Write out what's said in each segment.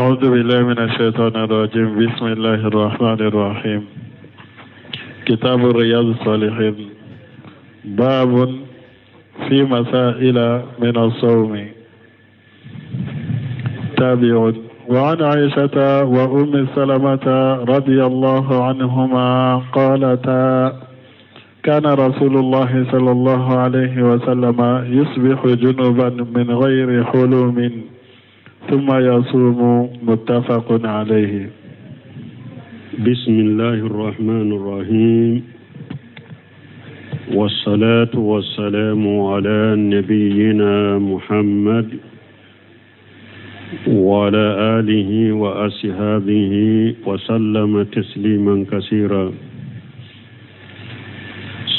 أعوذ بالله من الشيطان الرجيم بسم الله الرحمن الرحيم كتاب الرياض الصالحين باب في مسائل من الصوم تابع وعن عائشة وأم سلمة رضي الله عنهما قالتا كان رسول الله صلى الله عليه وسلم يصبح جنبا من غير حلم ثم يصوم متفق عليه. بسم الله الرحمن الرحيم، والصلاة والسلام على نبينا محمد وعلى آله وأصحابه وسلم تسليما كثيرا.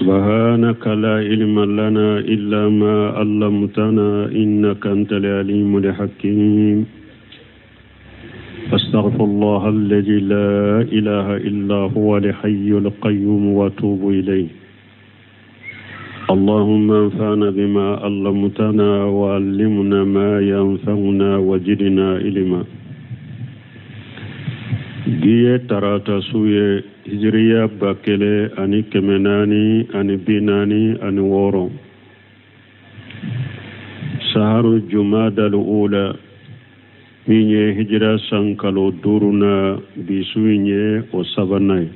سبحانك لا علم لنا إلا ما علمتنا إنك أنت العليم الحكيم. أستغفر الله الذي لا إله إلا هو الحي القيوم وأتوب إليه. اللهم انفعنا بما علمتنا وعلمنا ما ينفعنا وزدنا علما. Bi ye tarata su ye, hijiriya 1446, saharu jumadal ula, min ye hijira san kalo duuruna, bi su in ye o sabanan ye.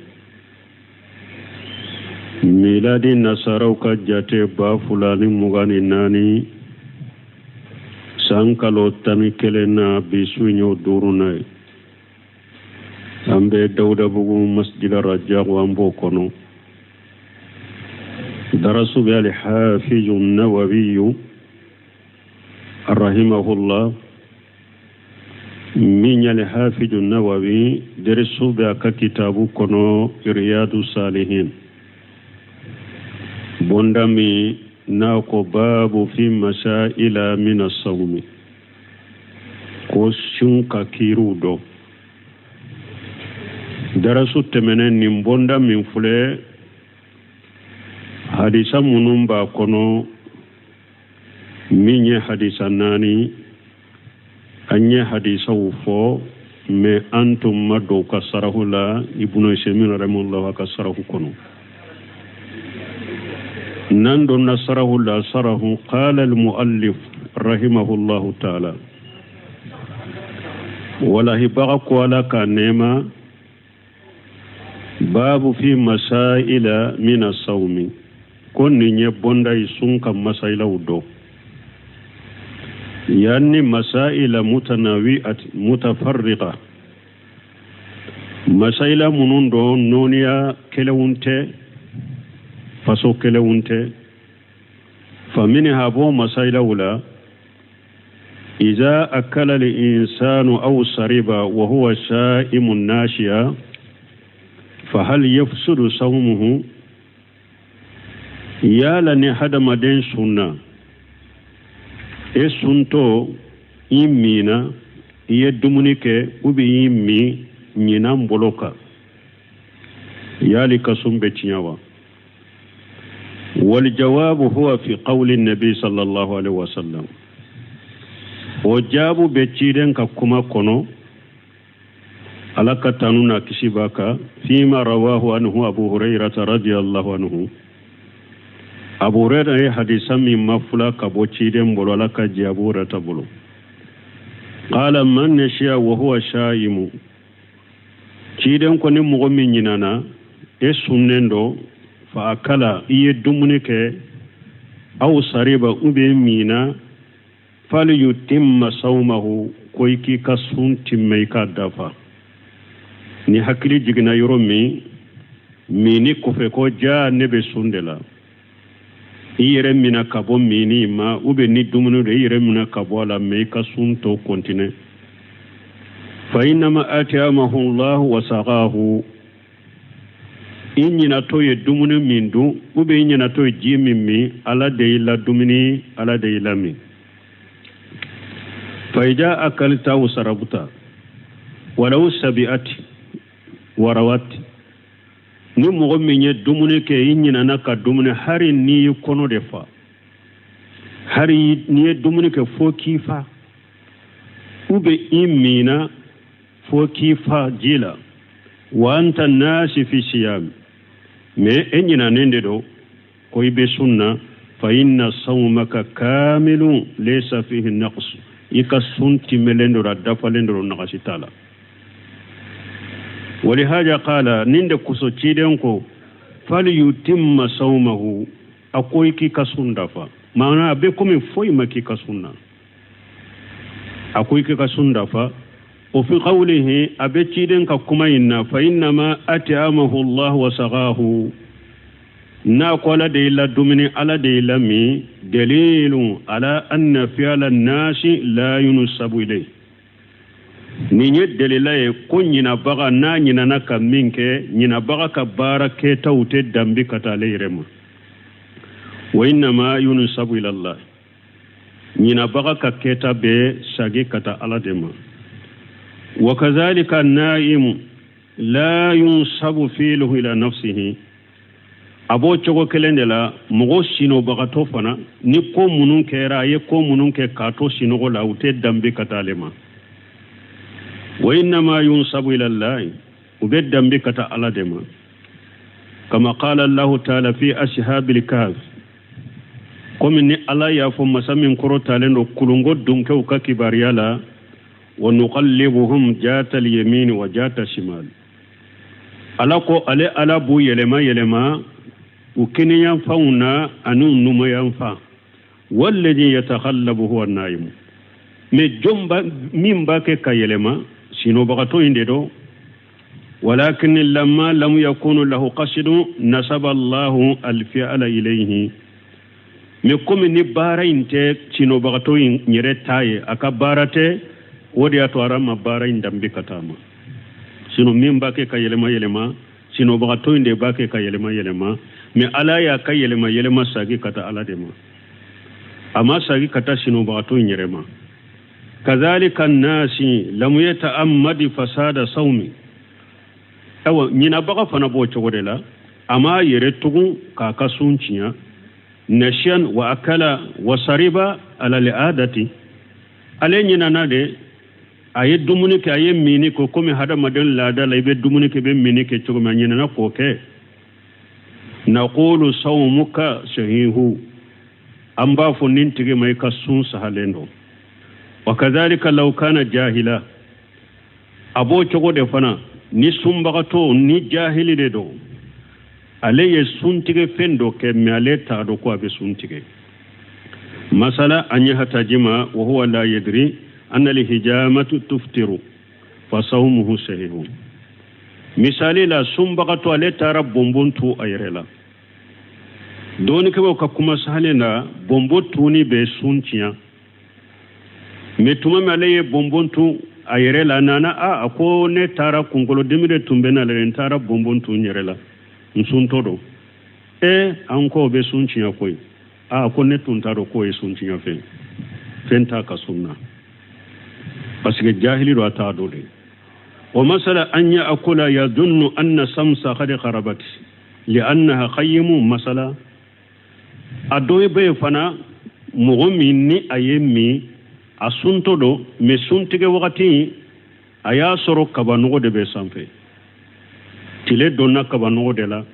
Miladi nasaraw ka jate 2024, san kalo 11 na, bi su in y'o duuruna ye. An bɛ Dawudabugu masjid Rajaku, an b'o kɔnɔ. Darasu bɛ Alhafizu Nawawiyu rahimahullah, min ye Alhafizu Nawawi darisu bɛ a ka kitabu kɔnɔ Riyadu Salihin, bonda min n'a ko babu fi masaila mina sawmi, ko sun ka kiiriw dɔn. Darasu tɛmɛnen, nin bonda min filɛ, hadisa minnu b'a kɔnɔ, min ye hadisa naani, an ye hadisaw fɔ, mɛ an tun ma don ka sarahu la Ibnu Usaymin rahimahullah ka sarahu kɔnɔ. N'an donna sarahu la, sarahu qala al-muallif rahimahullahu ta'ala, walahibaga ko Ala ka nɛɛma, babu fi masaila mina sawmi, ko nin ye bonda ye sun ka masailaw dɔn, yanni masaila mutanawi'at mutafarriqa, masaila minnu dɔn nɔɔniya kelenw tɛ, faso kelenw tɛ. Faminha, b'o masailaw la, iza akala al-insanu aw sariba wa huwa sa'imun nashiya fahal yafsudu sawmuhu. Yala ni hadamaden sunna, e suntɔ i mina, i ye dumuni kɛ ou bien i min ɲinan bolo kan, yali ka sun bɛ tiɲɛ wa? Waljawabu huwa fi qawli nabi sallallahu alaihi wasallam, o jaabu bɛ ciden ka kuma kɔnɔ, Ala ka tanu n'a kisi b'a kan, fima rawahu anhu Abu Hurairata radiyallahu anhu. Abu Huraira ye hadisa min mafula ka bɔ ciden bolo, Ala ka jɛ Abu Hurairata bolo, qala man nasiya wa huwa sha'imu, ciden ko ni mɔgɔ min ɲinana, e sunnen dɔ, fa akala, i ye dumuni kɛ, aw sariba, ou bien mina, falyutimma sawmahu, ko i k'i ka sun timmɛ, i k'a dafa. Ni hakili jiginna yɔrɔ min minni kɔfɛ ko ja ne bɛ sun de la, i yɛrɛ mina ka bɔ minni ma, ou bien ni dumuni don, i yɛrɛ mina ka bɔ a la, mɛ i ka sun tɔ continuer. Fa innama at'amahu llahu wa saqahu, i ɲinatɔ ye dumuni min dun, ou bien i ɲinatɔ ye ji min min, Ala de y'i la dumuni, Ala de y'i la min. Fa ida akalta aw sarabta walaw sabi'ati warawat, ni mɔgɔ min ye dumuni kɛ, i ɲinana ka dumuni, hari n'i y'i kɔnɔ de fa, hari n'i ye dumuni kɛ fo k'i fa, ou bien i mina. Fo k'i fa ji la, wa anta nasi fi siyam, mais e ɲinanen de don ko i bɛ sun na, fa inna sawmaka kamilun laysa fihi naqs, i ka sun timɛlen don, a dafalen don, nagasi t'a la. Walihaja qala, nin de kosɔn ciden ko falyutimma sawmahu, a ko i k'i ka sun dafa. Maana a bɛ komi foyi ma k'i ka sun na, a ko i k'i ka sun dafa. O fi qawlihi, a bɛ ciden ka kuma in na, fa innama at'amahu Allah wa saqahu, n'a ko Ala de y'i la dumuni, Ala de y'i la min, dalilun ala anna fi'la nasi la yunsabu ilayhi. Nin ye delila ye ko ɲinabaga n'a ɲinana ka min kɛ, ɲinabaga ka baara kɛtaw tɛ danbi ka taa ale yɛrɛ ma. Wa innama yunsabu ila Allah, ɲinabaga ka kɛta bɛ sagi ka taa Ala de ma. Wa kazalika naimu la yunsabu fi'luhu ila nafsihi, a b'o cogo kelen de la mɔgɔ sinɔbagatɔ fana, ni ko minnu kɛra, a ye ko minnu kɛ k'a to sinɔgɔ la, u tɛ danbe ka taa ale ma. Wa innama yunsabu ila Allah, u bɛ danbe ka taa Ala de ma. Kama qala Allahu ta'ala fi ashabil kahf, komi ni Ala y'a fɔ masa min kɔrɔtalen don kulunko donkɛw ka kibaruya la, wa nuqallibuhum jata al-yamin wa jata shimal, Ala ko ale Ala b'u yɛlɛma yɛlɛma u kiniyanfanw na ani u numayanfan. Walladhi yatakhallabu huwa an-naim, mais jɔn ba min b'a kɛ ka yɛlɛma, sinɔbagatɔ in de don. Walakin lamma lam yakunu lahu qasidun nasaba Allahu al-fi'la ilayhi, mais komi ni baara in tɛ sinɔbagatɔ in yɛrɛ ta ye, a ka baara tɛ, o de y'a to Ala ma baara in danbe ka taa ma. Sinon min b'a kɛ ka yɛlɛma yɛlɛma, sinɔbagatɔ in de b'a kɛ ka yɛlɛma yɛlɛma, mais Ala y'a ka yɛlɛma yɛlɛma sagi ka taa Ala de ma, a ma sagi ka taa sinɔbagatɔ in yɛrɛ ma. Kazalika nasi lam yata'ammadi fasada sawmi, awa ɲinabaga fana b'o cogo de la, a m'a yɛrɛ tugun k'a ka sun tiɲɛ, nasiyan wa akala wa sariba ala al'adati, ale ɲinana de, a ye dumuni kɛ, a ye mini ko komi hadamaden laada la i bɛ dumuni kɛ, i bɛ mini kɛ cogo min, a ɲinana k'o kɛ. Naqulu sawmuka sahihu, an b'a fɔ nin tigi ma i ka sun sahalen don. Wa kadhalika law kana jahila, a b'o cogo de fana ni sunbagatɔ ni jahili de don, ale ye suntigɛ fɛn dɔ kɛ, mais ale t'a dɔn ko a bɛ sun tigɛ. Masala an yahtajima wa huwa la yadri anna alhijamatu tuftiru fa sawmuhu sahihu. Misali la, sunbagatɔ ale taara bonbon tu a yɛrɛ la, dɔɔnikɛbaw ka kuma sahalen na, bonbon tuni bɛ sun tiɲɛ, mais tuma min ale ye bonbon tu a yɛrɛ la, a nana a ko ne taara kunkolodimi de tun bɛ na la, n taara bonbon tu n yɛrɛ la, n suntɔ don. An ko bɛ sun tiɲɛ koyi. A ko ne tun t'a dɔn k'o ye sun tiɲɛ fɛn, fɛn t'a ka sun na, parce que jahili don, a t'a dɔn de. Wa masala an ya'kula yadhunnu anna samsa qad gharabat li'annaha qayyimu, masala a dɔ bɛ yen fana, mɔgɔ min ni a ye min, a suntɔ don, mais suntigɛ wagati a y'a sɔrɔ kabanɔgɔ de bɛ sanfɛ, tile donna kabanɔgɔ de la,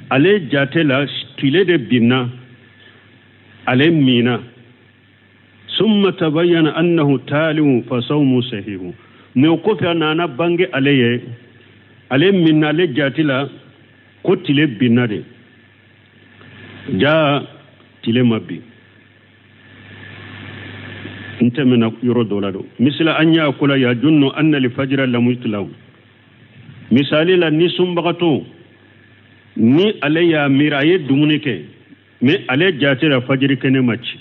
ale jate la tile de binna, ale minna. Summa tabayyana annahu taliu fa sawmu sahihu, mais o kɔfɛ a nana bange ale ye, ale minna, ale jate la ko tile binna de, ja tile ma bin. N tɛmɛna yɔrɔ dɔ la don. Misala an ya'kula yadhunnu anna al-fajra lam yutlaw, misali la ni sunbagatɔ ni ale y'a miiri a ye dumuni kɛ, mais ale jate la fajiri kɛnɛ ma ci.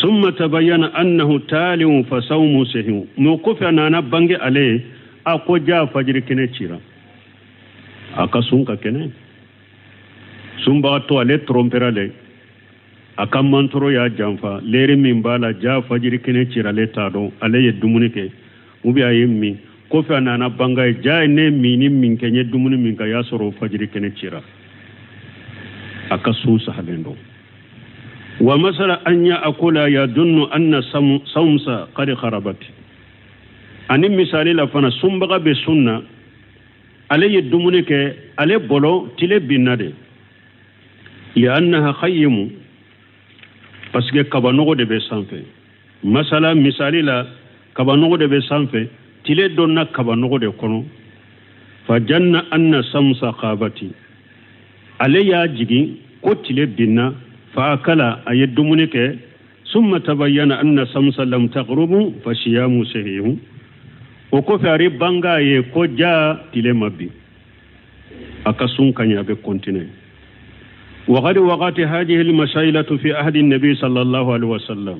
Summa tabayyana annahu taliu fa sawmu sahihu, mais o kɔfɛ a nana bange ale ye, a ko ja fajiri kɛnɛ cira, a ka sun ka kɛnɛ. Sunbagatɔ ale trompera dɛ, a ka mantɔrɔ y'a janfa, leri min b'a la ja fajiri kɛnɛ cira, ale t'a dɔn, ale ye dumuni kɛ ou bien a ye min, kɔfɛ a nana bange ye, ja ye ne minni min kɛ, n ye dumuni min kɛ, a y'a sɔrɔ fajiri kɛnɛ cira, a ka sun sahalen don. Wa masala an ya'kula yadhunnu anna samsa qad kharabat, Ani misali la fana, sunbaga bɛ sun na, ale ye dumuni kɛ, ale bolo tile binna de, liannaha khayyimu, parce que kabanɔgɔ de bɛ sanfɛ. Masala misali la, kabanɔgɔ de bɛ sanfɛ, tile donna kabanɔgɔ de kɔnɔ. Fa janna anna samsa khabati, ale y'a jigin ko tile binna. Fa akala, a ye dumuni kɛ. Summa tabayyana anna samsa lam taghrubu fa siyamu sahihu. O kɔfɛ a banga ye ko ja tile ma bin, a ka sun ka ɲi, a bɛ continuer. وقد وقعت هذه المسائل في عهد النبي صلى الله عليه وسلم.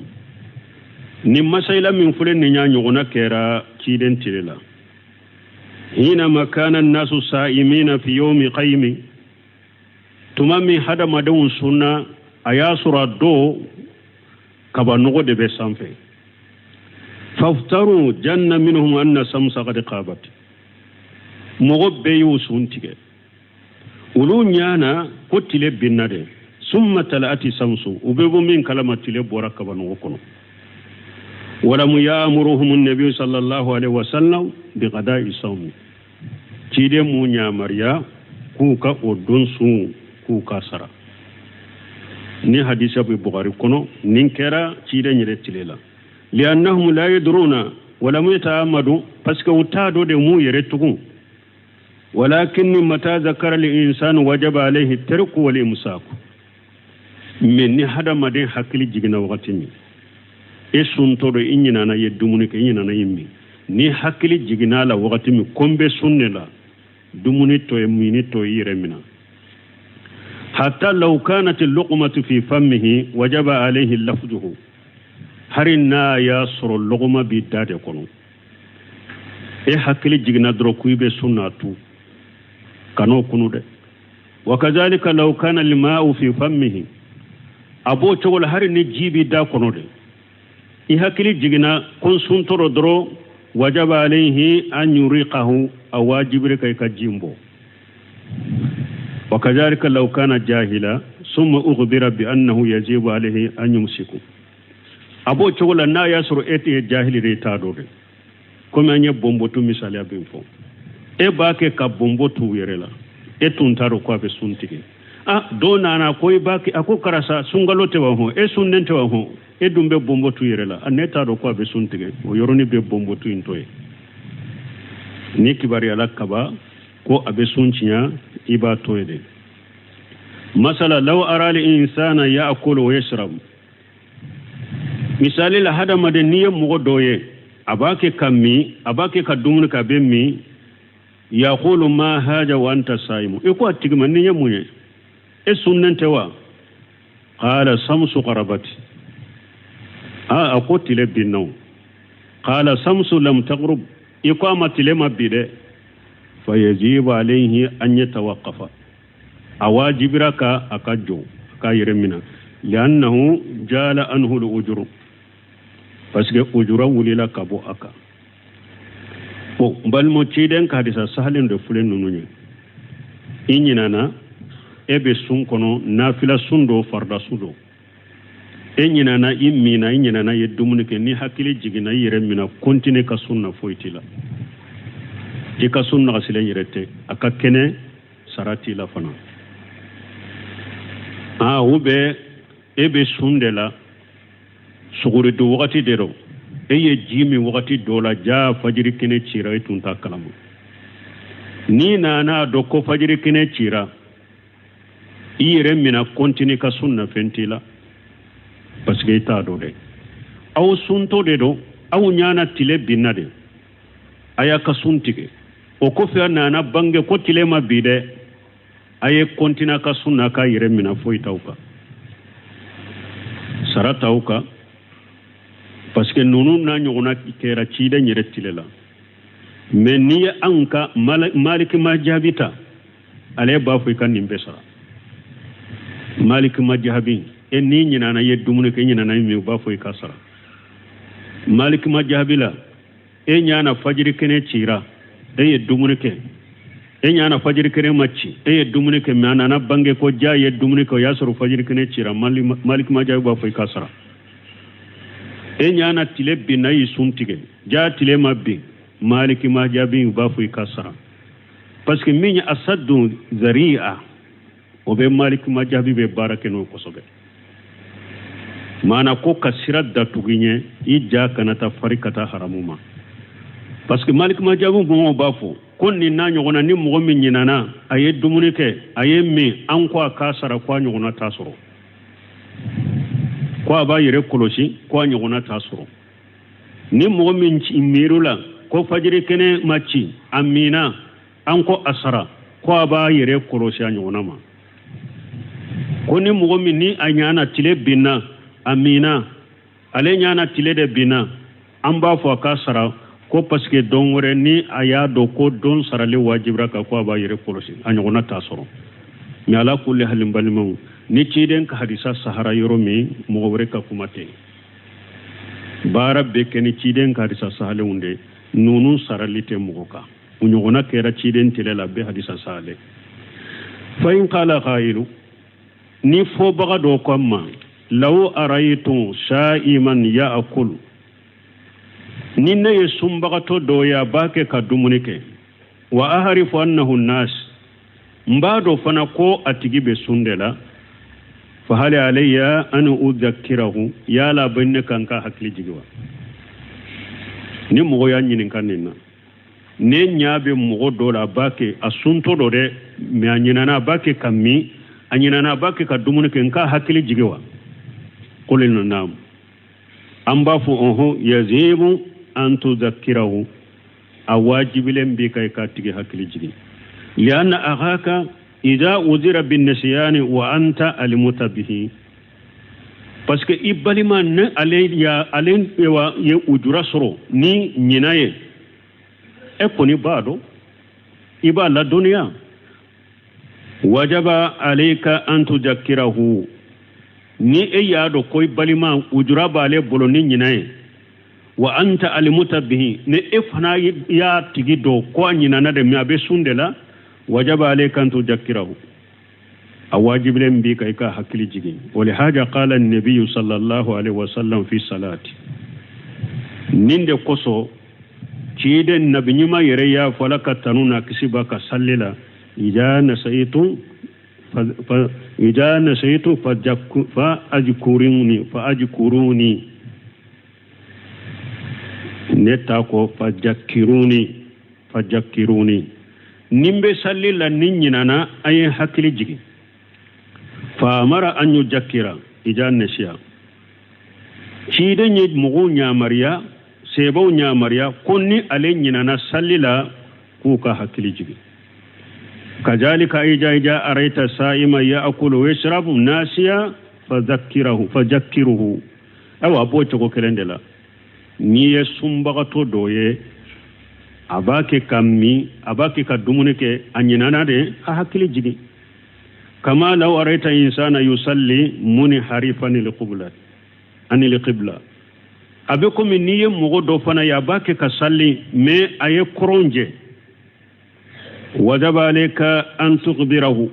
Ni masayila min filɛ nin y'a ɲɔgɔnna kɛra ciden tile la. Hinama kana nasu sa'imina fi yawmi qaymi, tuma min hadamadenw sunna, a y'a sɔrɔ a dɔw kabanɔgɔ de bɛ sanfɛ. Faftaru janna minhum anna samsa qad qabat, mɔgɔ bɛɛ y'u sun tigɛ, olu ɲana ko tile binna de. Summa tala'ati samsu, u bɛ bɔ min kalama, tile bɔra kabanɔgɔ kɔnɔ. Walamu ya'muruhum an-nabi sallallahu alaihi wasallam bi qada'i sawmi, ciden mu yamariya k'u ka o don sun k'u ka sara. Ni hadisa bɛ Bukhari kɔnɔ, nin kɛra ciden yɛrɛ tile la. Li'annahum la yadruna walamu yata'ammadu, parce que u t'a dɔn de m'u yɛrɛ tugun. Walakin mata zakara al-insanu wajaba alayhi tarku wal imsaku. Mais ni hadamaden hakili jiginna wagati min, e suntɔ dɔ, i ɲinana i ye dumuni kɛ, i ɲinana i min, ni hakili jiginna la wagati min ko n bɛ sun de la, dumuni tɔ ye mini tɔ i yɛrɛ minɛ. Hatta law kanat luqmatu fi fammihi wajaba alayhi lafzuhu, hari n'a y'a sɔrɔ lɔgɔma b'i da de kɔnɔ, e hakili jiginna dɔrɔn ko i bɛ sun na, tu kan'o kunu dɛ. Wa kazalika law kana alma'u fi fammihi, a b'o cogo la hari ni ji b'i da kɔnɔ de, i hakili jiginna ko n suntɔ dɔ dɔrɔn, wajaba alayhi an yuriqahu, a wajibire ka i ka ji in bɔ. Wa kazalika law kana jahila summa ukhbira bi annahu yajibu alayhi an yumsiku, a b'o cogo la n'a y'a sɔrɔ e tɛ jahili de, i t'a dɔn dɛ. Komi an ye bɔnbɔtu misaliya min fɔ, e b'a kɛ ka bɔnbɔ t'u yɛrɛ la, e tun t'a dɔn ko a bɛ sun tigɛ. A dɔw nana ko i b'a kɛ, a ko karisa sunkalo tɛ wa hɔn, e sunnen tɛ wa hɔn, e dun bɛ bɔnbɔ t'u yɛrɛ la, a ne t'a dɔn ko a bɛ sun tigɛ, o yɔrɔnin bɛ bɔnbɔtu in to yen. Ni kibaruyala kaba ko a bɛ sun tiɲɛ, i b'a to yen de. Masala law ara al insana ya'kulu wa yashrabu, misali la hadamaden n'i ye mɔgɔ dɔ ye a b'a kɛ ka min, a b'a kɛ ka dumuni kɛ, a bɛ min, yaqulu ma haja wa anta saimu, i ko a tigi ma nin ye mun ye, e sunnen tɛ wa? Qala samsu qarabati, a ko tile binna o. Qala samsu lam taghrub, i ko a ma tile ma bi dɛ. Fa yajibu alayhi an yatawaqqafa, a wajibira ka a ka jɔ, a k'a yɛrɛ minɛ, li'annahu jala anhu al-ujru, parce que ujura wulila ka bɔ a kan. Bon, n balimaw, ciden ka hadisa sahalen de filɛ ninnu ye. I ɲinana, e bɛ sun kɔnɔ, nafila sun don, farida sun don, e ɲinana i minna, i ɲinana i ye dumuni kɛ, ni hakili jiginna i yɛrɛ minɛ, continue ka sun na, foyi t'i la, i ka sun nagasilen yɛrɛ tɛ, a ka kɛnɛ, sara t'i la fana. Aa, ou bien e bɛ sun de la, suguri dun wagati de don, e ye ji min wagati dɔ la, ja fajiri kɛnɛ cira, e tun t'a kalama. N'i nana dɔn ko fajiri kɛnɛ cira, i yɛrɛ minɛ, continue ka sun na, fɛn t'i la, parce que i t'a dɔn dɛ. Aw suntɔ de don, aw ɲana tile binna de, a y'a ka sun tigɛ, o kɔfɛ a nana bange ko tile ma bi dɛ, a ye continue ka sun na, k'a yɛrɛ minɛ, foyi t'aw kan, sara t'aw kan, parce que ninnu n'a ɲɔgɔnna kɛra ciden yɛrɛ tile la. Mais n'i ye anw ka Maliki ma jaabi ta, ale b'a fɔ i ka nin bɛɛ sara. Maliki ma jaabi, e n'i ɲinana i ye dumuni kɛ, i ɲinana i min, u b'a fɔ i ka sara. Maliki ma jaabi la, e ɲana fajiri kɛnɛ cira, e ye dumuni kɛ, e ɲana fajiri kɛnɛ ma ci, e ye dumuni kɛ, mais a nana bange ko ja ye dumuni kɛ, o y'a sɔrɔ fajiri kɛnɛ cira, Maliki ma jaabi b'a fɔ i ka sara. E ɲana tile binna, i y'i sun tigɛ, ja tile ma bin. Maliki majabi u b'a fɔ i ka sara, parce que min ye asaddu zari'a, o bɛ Maliki majabi bɛ baara kɛ n'o kosɛbɛ. Maana ko ka sira datugu ɲɛ, i ja kana taa fari ka taa haramu ma, parce que Maliki majabi mɔgɔw b'a fɔ ko nin n'a ɲɔgɔnna, ni mɔgɔ min ɲinana, a ye dumuni kɛ, a ye min, an ko a k'a sara, ko a ɲɔgɔnna t'a sɔrɔ, ko a b'a yɛrɛ kɔlɔsi, ko a ɲɔgɔnna t'a sɔrɔ. Ni mɔgɔ min miiri la ko fajiri kɛnɛ ma ci, a minna, an ko a sara, ko a b'a yɛrɛ kɔlɔsi a ɲɔgɔnna ma. Ko ni mɔgɔ min ni a ɲana tile binna, a minna, ale ɲana tile de binna, an b'a fɔ a k'a sara, ko parce que don wɛrɛ ni a y'a dɔn ko don sarali wajibira ka, ko a b'a yɛrɛ kɔlɔsi, a ɲɔgɔnna t'a sɔrɔ. Mais ala kulli halin, balimaw, ni ciden ka hadisa sahara yɔrɔ min, mɔgɔ wɛrɛ ka kuma tɛ. Baara bɛ kɛ ni ciden ka hadisa sahalenw de. Ninnu sarali tɛ mɔgɔ kan, u ɲɔgɔnna kɛra ciden tele la, bɛ hadisa sahalen. Fa in qala qailu, ni fɔbaga dɔ ko ma, law araytu sa'iman ya'kul, ni ne ye sunbagatɔ dɔ ye, a b'a kɛ ka dumuni kɛ, wa aharifu annahu nas, n b'a dɔn fana ko a tigi bɛ sun de la, fa hali alayya an udhakkirahu, yala bɛ ne kan ka hakili jigi wa? Ni mɔgɔ y'a ɲininka nin na, ne ɲa bɛ mɔgɔ dɔ la, a b'a kɛ a suntɔ dɔ dɛ, mais a ɲinana, a b'a kɛ ka min, a ɲinana, a b'a kɛ ka dumuni kɛ, n k'a hakili jigi wa? Qulna naam, an b'a fɔ ɔhɔn, yazibu an tudakkirahu, a wajibilen b'i kan i k'a tigi hakili jigin. Lianna akhaka idha udira binnisyani wa anta alimuta bihi, parce que i balima ne ale ya ale wa ye ujura sɔrɔ ni ɲina ye, e kɔni b'a dɔn, i b'a ladɔnniya, wajaba alayka an tudakkirahu. Ni e y'a dɔn ko i balima ujura b'ale bolo ni ɲina ye, wa anta alimuta bihi, ni e fana y'a tigi dɔn ko a ɲinana de, mais a bɛ sun de la, wajaba alayka an tudakkirahu, a wajibilen b'i kan i ka hakili jigin. Walihaja qala nabiyu sallallahu alaihi wasallam fi salati, nin de kosɔn ciden nabi ɲuman yɛrɛ y'a fɔ, Ala ka tanu n'a kisi b'a ka, salli la, ida nasaitu ida nasaitu fa ajkuruni, fa ajkuruni, ne ta ko fa jakiruni, fa jakiruni, ni n bɛ salli la ni ɲinana, a ye hakili jigin. Fa amara an yujakkira ida nasiya, ciden ye mɔgɔw ɲamariya, sebaw ɲamariya ko ni ale ɲinana salli la, k'u ka hakili jigin. Kazalika ija ija araita sa'ima ya'kulu wa yashrabu nasiya fadhakkirahu fajakkiruhu. Ayiwa, a b'o cogo kelen de la, n'i ye sunbagatɔ dɔ ye, a b'a kɛ ka min, a b'a kɛ ka dumuni kɛ, a ɲinana de, a hakili jigin. Kama law araita insana yusalli munharifan lil-qibla anil qibla, a bɛ komi n'i ye mɔgɔ dɔ fana ye, a b'a kɛ ka sali, mais a ye kɔrɔn jɛ, wajaba alayka an tukhbirahu,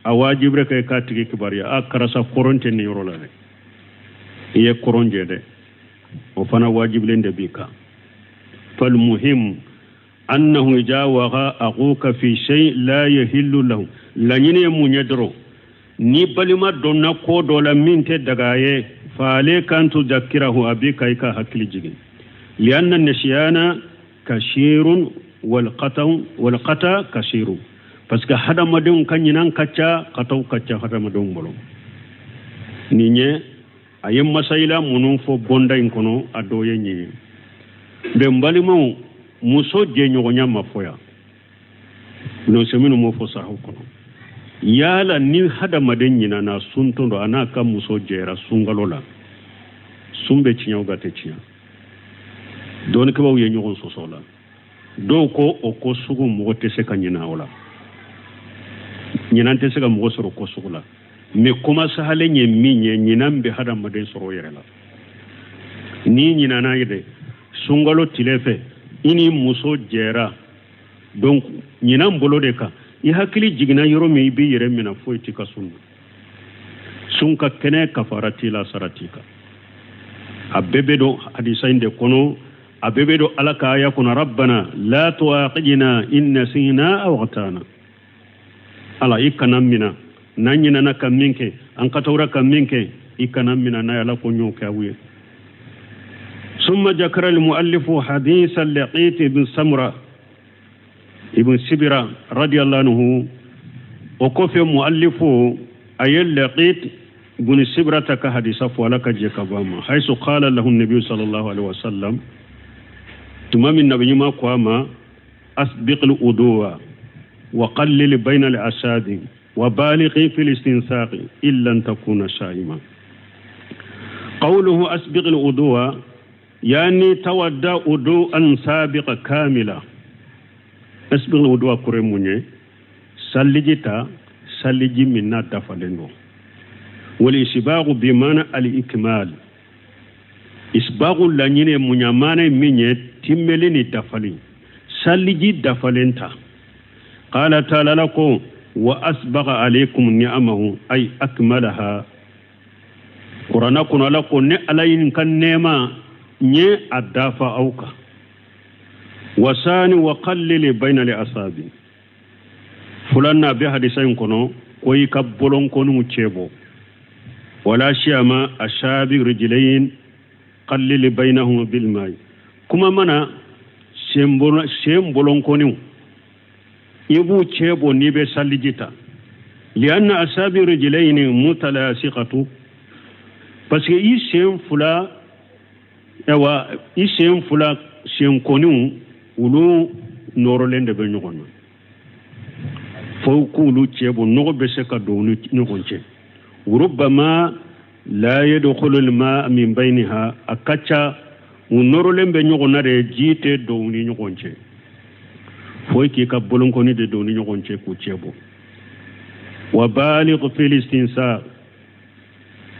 a wajibira ka i k'a tigi kibaruya, a karisa, kɔrɔn tɛ nin yɔrɔ la dɛ, i ye kɔrɔn jɛ dɛ, o fana wajibilen de b'i kan. Falmuhim annahu ija waga akuka fi shay la yahillu lahu, laɲini ye mun ye dɔrɔn, ni balima donna ko dɔ la min tɛ daga ye, fa alayka an tudakkirahu, a b'i kan i ka hakili jigin. Lianna nisyana kasirun walqata walqata kasiru, parce que hadamadenw ka ɲinan ka ca, kataw ka ca hadamadenw bolo. Nin ye a ye masayila minnu fɔ bonda in kɔnɔ, a dɔ ye nin ye. Mɛ n balimaw, muso jɛɲɔgɔnya ma fɔ yan, minnu m'o fɔ saraw kɔnɔ. Yala ni hadamaden ɲinana suntɔn dɔ, a n'a ka muso jɛra sunkalo la, sun bɛ tiɲɛ o ka tɛ tiɲɛ? Dɔnnikɛbaaw ye ɲɔgɔn sɔsɔ la. Dɔw ko o ko sugu mɔgɔ tɛ se ka ɲina o la, ɲinan tɛ se ka mɔgɔ sɔrɔ ko sugu la. Mais kuma sahalen ye min ye, ɲinan bɛ hadamaden sɔrɔ o yɛrɛ la. N'i ɲinana ye dɛ, sunkalo tile fɛ, i ni muso jɛra, donc ɲinan bolo de kan, i hakili jiginna yɔrɔ min, i b'i yɛrɛ minɛ, foyi t'i ka sun na, sun ka kɛnɛ, kafara t'i la, sara t'i kan. A bɛɛ bɛ don hadisa in de kɔnɔ. A bɛɛ bɛ don Ala ka aya kɔnɔ, rabbana la tu'akhidna in nasina aw akhtana. Ala, i kana mina n'an ɲinana ka min kɛ, an katawura ka min kɛ, i kana mina n'a ye. Ala ko n y'o kɛ aw ye. Summa jakara almuallifu hadisa Laqit ibn Samura ibn Sibira radiyallahu anhu. O kɔfɛ, muallifu a ye Laqit ibn Sibira ta ka hadisa fɔ, Ala ka jɛ ka bɔ a ma, haisu qala lahu nabiyu sallallahu alaihi wasallam, tuma min nabi ɲuman ko a ma: asbiq al-wudu'a wa qallil bayna al-asabi wa balighi fil istinsaqi illa an takuna sa'ima. Qawluhu asbiq al-wudu'a, yani tawadda wudu'an sabiqa kamila. Asbiq al-wudu'a kure mun ye? Salliji ta, salliji min n'a dafalen don. Wal isbagu bi mana al ikmal. Isbagu laɲini muɲamana min ye timmeli ni dafali, salliji dafalen ta. Qala ta'ala la ko wa asbaga alaykum ni'amahu, ay akmalaha. Qur'ana kɔnɔ, Ala ko ne Ala ye n ka nɛɛma n ye a dafa aw kan. Wasani wa qallili bayna li asabi. Fulanna bɛ hadisa in kɔnɔ ko i ka bolonkɔniw cɛ bɔ, wala siyama asabi rijlayn, qallili baynahuma bil ma'i. Kuma mana sen bolonkɔniw, i b'u cɛ bɔ n'i bɛ saliji ta. Lianna asabi rijlayni mutalasiqatu, parce que i sen fila, ayiwa, i sen fila senkɔniw, olu nɔrɔlen de bɛ ɲɔgɔn na, fo k'olu cɛ bɔ, nɔgɔ bɛ se ka don u ni ɲɔgɔn cɛ. Rubama la yadkhulu al-ma min bayniha. A ka ca u nɔrɔlen bɛ ɲɔgɔn na de, ji tɛ don u ni ɲɔgɔn cɛ, fo k'i ka bolonkɔni de don u ni ɲɔgɔn cɛ k'u cɛ bɔ. Wa baligh fil istinsaq.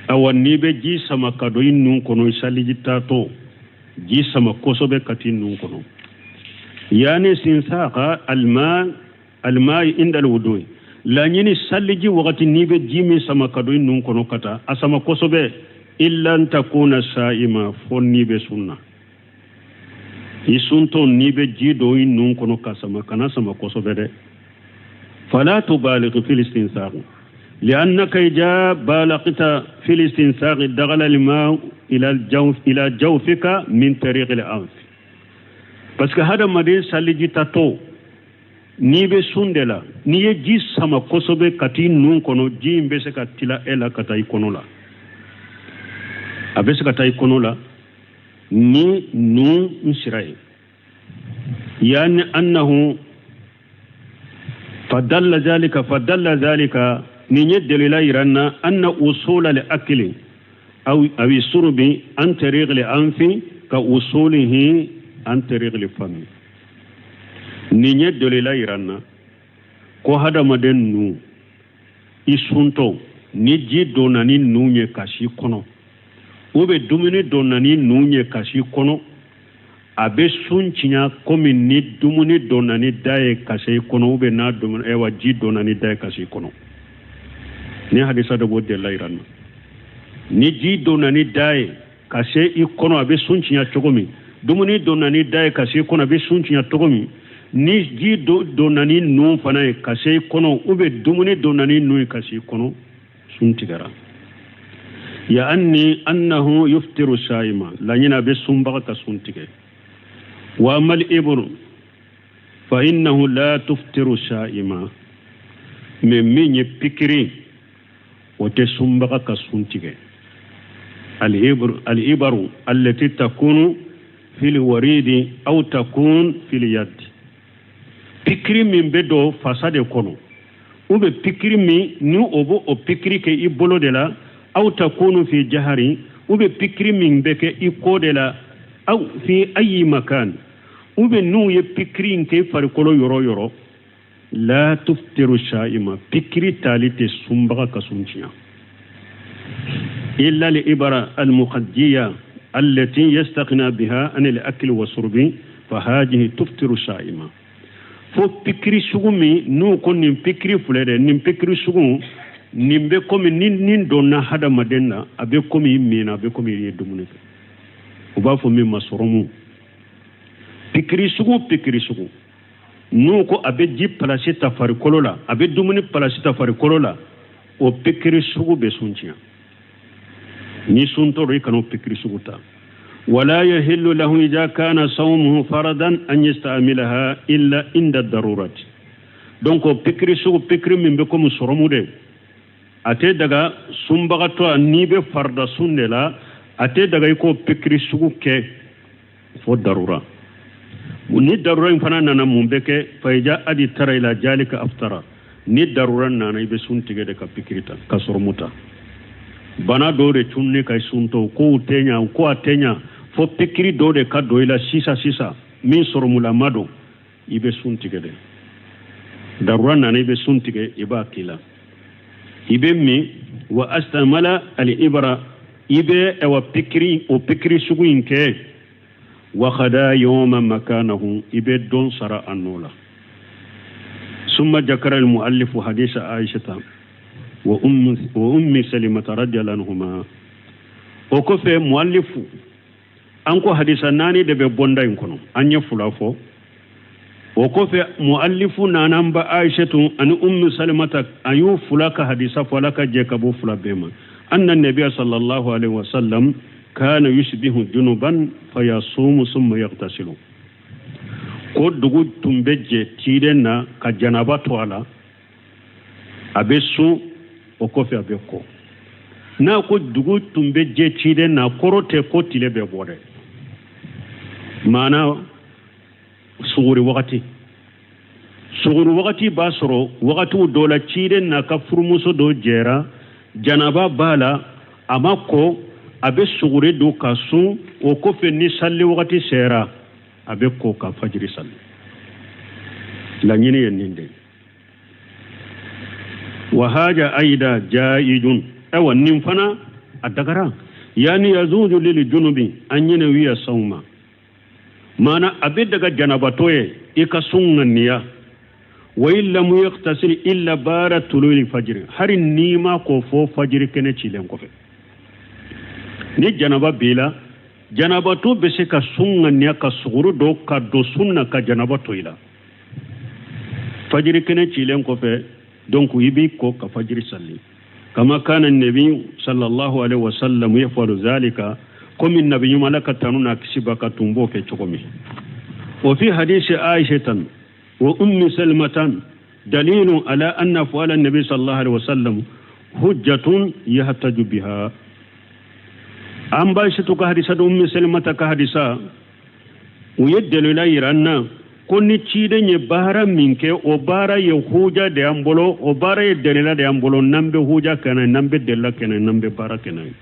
Awa, n'i bɛ ji sama ka don i nun kɔnɔ, i saliji taatɔ, ji sama kosɛbɛ ka t'i nun kɔnɔ. Yani istinsaqa alma alma inda alwudu. Laɲini saliji wagati, n'i bɛ ji min sama ka don i nun kɔnɔ ka taa, a sama kosɛbɛ. Illa an takuna sa'ima, fo n'i bɛ sun na. I suntɔ, n'i bɛ ji don i nun kɔnɔ ka sama, kana sama kosɛbɛ dɛ. Fala tubaligh fil istinsaq, لأنك إذا بالغت في الاستنساق دخل الماء إلى الجوف، إلى جوفك من طريق الأنف. Parce que hadamaden saliji tatɔ, n'i bɛ sun de la, n'i ye ji sama kosɛbɛ ka t'i nun kɔnɔ, ji in bɛ se ka tila e la ka taa i kɔnɔ la. A bɛ se ka taa i kɔnɔ la ni nun sira ye. Yani annahu fadalla zalika, fadalla zalika, nin ye delila yira n na, anna usula li akili aw awi surubi an tariq li anfi ka usulihi an tariq li fami. Nin ye delila yira n na ko hadamaden nun, i suntɔ, ni ji donna ni nun ye ka si kɔnɔ, u bɛ dumuni donna ni nun ye ka si kɔnɔ, a bɛ sun tiɲɛ komi ni dumuni donna ni da ye ka se i kɔnɔ, u bɛ n'a dumuni, ayiwa, ji donna ni da ye ka se i kɔnɔ. Ni hadisa dɔ b'o delila yira n na, ni ji donna ni da ye ka se i kɔnɔ, a bɛ sun tiɲɛ cogo min, dumuni donna ni da ye ka se i kɔnɔ, a bɛ sun tiɲɛ cogo min, ni ji donna ni nun fana ye ka se i kɔnɔ, u bɛ dumuni donna ni nun ye ka se i kɔnɔ, sun tigɛra. Yaani annahu yuftiru saima. Laɲini, a bɛ sunbaga ka sun tigɛ. Wa amal ibru fa innahu la tuftiru saima. Mais min ye pikiri, o tɛ sunbaga ka sun tigɛ. Al-ibaru allati takunu fil waridi aw takun fil yad. Pikiri min bɛ don fasa de kɔnɔ, ou bɛ pikiri min ni o b'o o pikiri kɛ i bolo de la, aw takunu fi jahari, ou bɛ pikiri min bɛ kɛ i kɔ de la, aw fi ayi makan, ou bɛ n'u ye pikiri in kɛ i farikolo yɔrɔ yɔrɔ, la tuftiru sa'ima. Pikiri tali tɛ sunbaga ka sun tiɲɛ. Illa li ibara al mukhadjiya allati yastaqna biha an al akli wa surbi, fa hadihi tuftiru sa'ima. Fo pikiri sugu min n'u ko nin pikiri filɛ dɛ, nin pikiri sugu nin bɛ komi ni nin donna hadamaden na, a bɛ komi i min na, a bɛ komi i ye dumuni kɛ. U b'a fɔ min ma sɔrɔmu. Pikiri sugu pikiri sugu n'u ko a bɛ ji palasi ta farikolo la, a bɛ dumuni palasi ta farikolo la, o pikiri sugu bɛ sun tiɲɛ. Ni suntɔ don, i kana o pikiri sugu ta. Wala yahillu lahu idha kana sawmuhu faradan an yasta'milaha illa inda darurati. Donc o pikiri sugu, pikiri min bɛ komi sɔrɔmu de, a tɛ daga sunbagatɔ n'i bɛ farida sun de la, a tɛ daga i k'o pikiri sugu kɛ fo darura. Ni darura in fana nana, mun bɛ kɛ? Fa iza idtarra ila zalika aftara. Ni darura nana, i bɛ sun tigɛ de ka pikiri ta ka sɔrɔmu ta. Bana dɔw de cunni ka suntɔ kow tɛ ɲa, ko a tɛ ɲa fo pikiri dɔw de ka don i la sisan sisan min sɔrɔmulama don, i bɛ sun tigɛ de. Darura nana, i bɛ sun tigɛ, i b'a k'i la, i bɛ min. Wa astamala al ibra, i bɛ ɛwa pikiri, o pikiri sugu in kɛ. Wa qada yawma makanahu, i bɛ don sara a nɔ la. Summa jakara al muallifu hadisa aishata wa ummi salimata radiyallahu anhuma. O kɔfɛ muallifu, an ko hadisa naani de bɛ bonda in kɔnɔ, an ye fila fɔ. O kɔfɛ muallifu nana an ba Aishatu ani ummu salimata, a y'u fila ka hadisa fɔ, Ala ka jɛ ka bɔ fila bɛɛ ma. Anna nabiya sallallahu alaihi wasallam kana yusbihu junuban fayasumu summa yaghtasilu. Ko dugu tun bɛ jɛ ciden na ka janaba to a la, a bɛ sun, o kɔfɛ a bɛ ko. N'a ko dugu tun bɛ jɛ ciden na, kɔrɔ tɛ ko tile bɛ bɔ dɛ, maana suguri wagati. Suguri wagati b'a sɔrɔ wagatiw dɔ la ciden n'a ka furumuso dɔ jɛra, janaba b'a la, a ma ko, a bɛ suguri don ka sun, o kɔfɛ ni sali wagati sera, a bɛ ko ka fajiri sali. Laɲini ye nin de ye. Wa haja aida jaijun, ayiwa nin fana a dagara. Yani yazuju lil junubi an yanwiya sawma, maana a bɛ daga janabatɔ ye i ka sun ŋaniya. Wa in lam yaghtasil illa bara tululi fajiri, hari n'i ma ko fo fajiri kɛnɛ cilen kɔfɛ. Ni janaba b'i la, janabatɔ bɛ se ka sun ŋaniya ka suguru dɔ ka don sun na ka janaba to i la. Fajiri kɛnɛ cilen kɔfɛ, donc i b'i ko ka fajiri sali. Kama kana nabi sallallahu alaihi wasallam yafalu zalika, komi nabi ɲuman Ala ka tanu n'a kisi b'a kan tun b'o kɛ cogo min. Wa fi hadisi aishatan wa ummi salmatan dalilun ala anna fu'ala nabi sallallahu alaihi wasallam hujjatun yahtaju biha. An ba Aishatu ka hadisa da ummi salmata ka hadisa, u ye dalila yira an na ko ni ciden ye baara min kɛ, o baara ye huja de y'an bolo, o baara ye dalila de y'an bolo, n'an bɛ huja kɛ n'a ye, n'an bɛ dalila kɛ n'a ye, n'an bɛ baara kɛ n'a ye.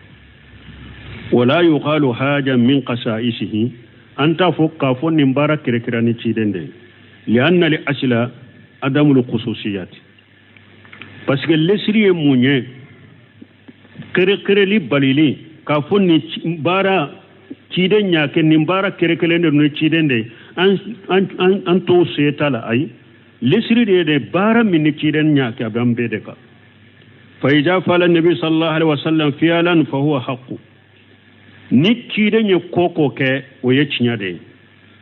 Wala yuqalu haja min qasaisihi, an t'a fɔ k'a fɔ nin baara kɛrɛkɛrɛ ni ciden de ye. Lianna li asila adamul khususiyat, parce que lesiri ye mun ye? Kɛrɛkɛrɛli balili k'a fɔ nin baara ciden y'a kɛ, nin baara kɛrɛkɛrɛlen de ni ciden de ye, an t'o se ta la. Ayi, lesiri de ye de baara min ni ciden y'a kɛ, a bɛ an bɛɛ de kan. Fa iza fala nabi sallallahu alaihi wasallam fi'lan fa huwa haqqu, ni ciden ye ko ko kɛ, o ye tiɲɛ de ye.